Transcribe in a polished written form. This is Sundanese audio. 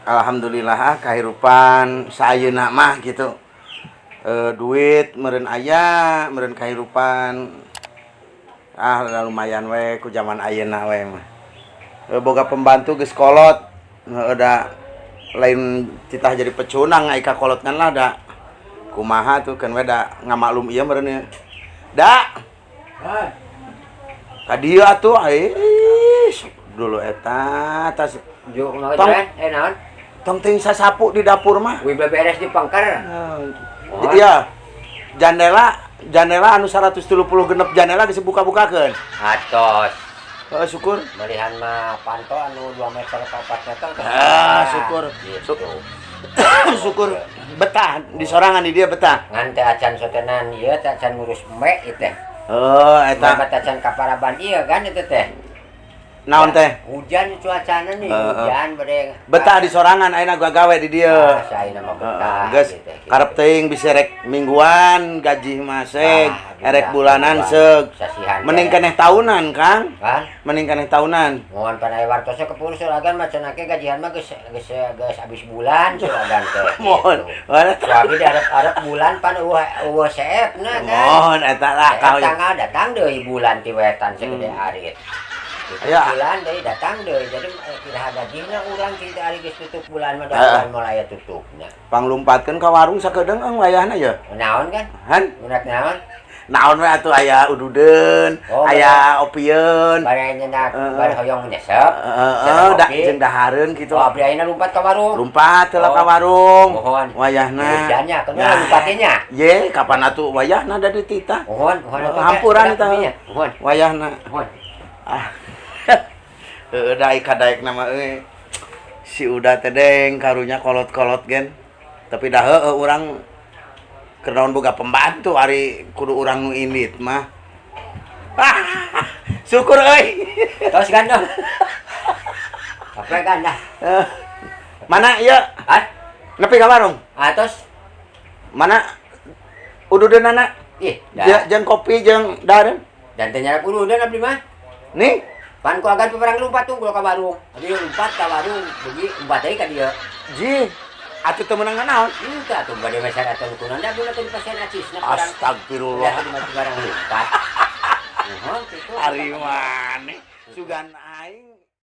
Alhamdulillah ah, kahirupan sayeuna mah gitu. Duit meureun aya, meureun kahirupan ah lumayan we ku zaman ayeuna we mah. Boga pembantu geus kolot. Heueuh, da lain titah jadi pecundang ai ka kolot kan lah, da kumaha tuh kan we, da ngamaklum ieu meureun ya. Da ka dieu atuh ai dulu eta tas. Jo kumaha Tong. jalan? Eh, naon? Tong teuing sasapu di dapur mah. Wih, beberes di pangkar. Oh. Iya. Jandela jandela anu 136 jandela geus buka-bukakeun. Atos. Heeh, syukur. Melihan mah panto anu 2 meter ke 4 meter. Ah, syukur. Gitu. Syukur betah di sorangan di dia betah. Ngan teh acan sotenan ieu teh, acan ngurus embe ieu teh. Oh, eta. Eta acan kaparaban ieu kan itu teh. Naon teh? Hujan cuacana nih, Heeh. hujan bade. Betah di sorangan ayeuna gua gawe di dieu. Ah, saena mah betah. Geus gitu, gitu. karep teuing bisa rek mingguan gaji mah seg, Ah, erek bisa, bulanan mingguan. seg. Sasihan Mending teh. Keneh tahunan, Kang. Kan? Mending keneh tahunan. Mohon pan aya wartosna kepulus suragan mah cenah ke gajian mah geus geus geus habis bulan suragan teh. Mohon. Gitu. Suami diharap-harap bulan pan eueuh eueuh seepna kan. Mohon eta lah Seep kau. Tanggal datang deui bulan ti wetan segede arit. Tutup Ya. bulan deui datang deui. Jadi kira gajina urang ti ari geus tutup bulan mah, da Heeh. bulan mulai aya tutupna. Panglumpatkeun ka warung sakedeung eung wayahna ya. Naon kan? Han, Ngurak naon? Naon we atuh, aya ududeun, Oh, aya opieun. Bare nyenak, Heeh. bare hoyong nyesep. Heeh, da jeung dahareun gitu. Oh, abdi ayeuna lumpat ka warung. Lumpat heula ka Oh. warung. Mohon. Wayahna. Hujannya, kenapa lumpatnya? Ye, kapan atuh wayahna da dititah? Mohon, mohon atuh, Hampuran Teh. eta. Abdinya. Mohon, Wayahna. Mohon. Ah. Heueuh, da kadaek nama euy. Si Uda teh deng karunya kolot-kolot gen. Tapi dah heueuh urang keur naon boga pembantu ari kudu urang nu indit mah. Ah, syukur euy. Tos gandeng. Apa ganda? Eh, mana ieu? Ah, Nepi ka warung. Atos. Mana ududeunana? Ih, dah. Jeung kopi jeung dahareun. Dan teh nyarap ududeun abdi mah. Nih, Pan ku agan peperang lumpat tuh ka warung. Abdi lumpat ka warung, begi umpat deui ka dieu. Ji. Atuh teu meunang naon? Henteu atuh bade masyarakat kunan da abdi mah teu dipasihan acisna barang. Astagfirullah. Udah mah barang lumpat. Mohon kitu. Ari maneh sugan aing.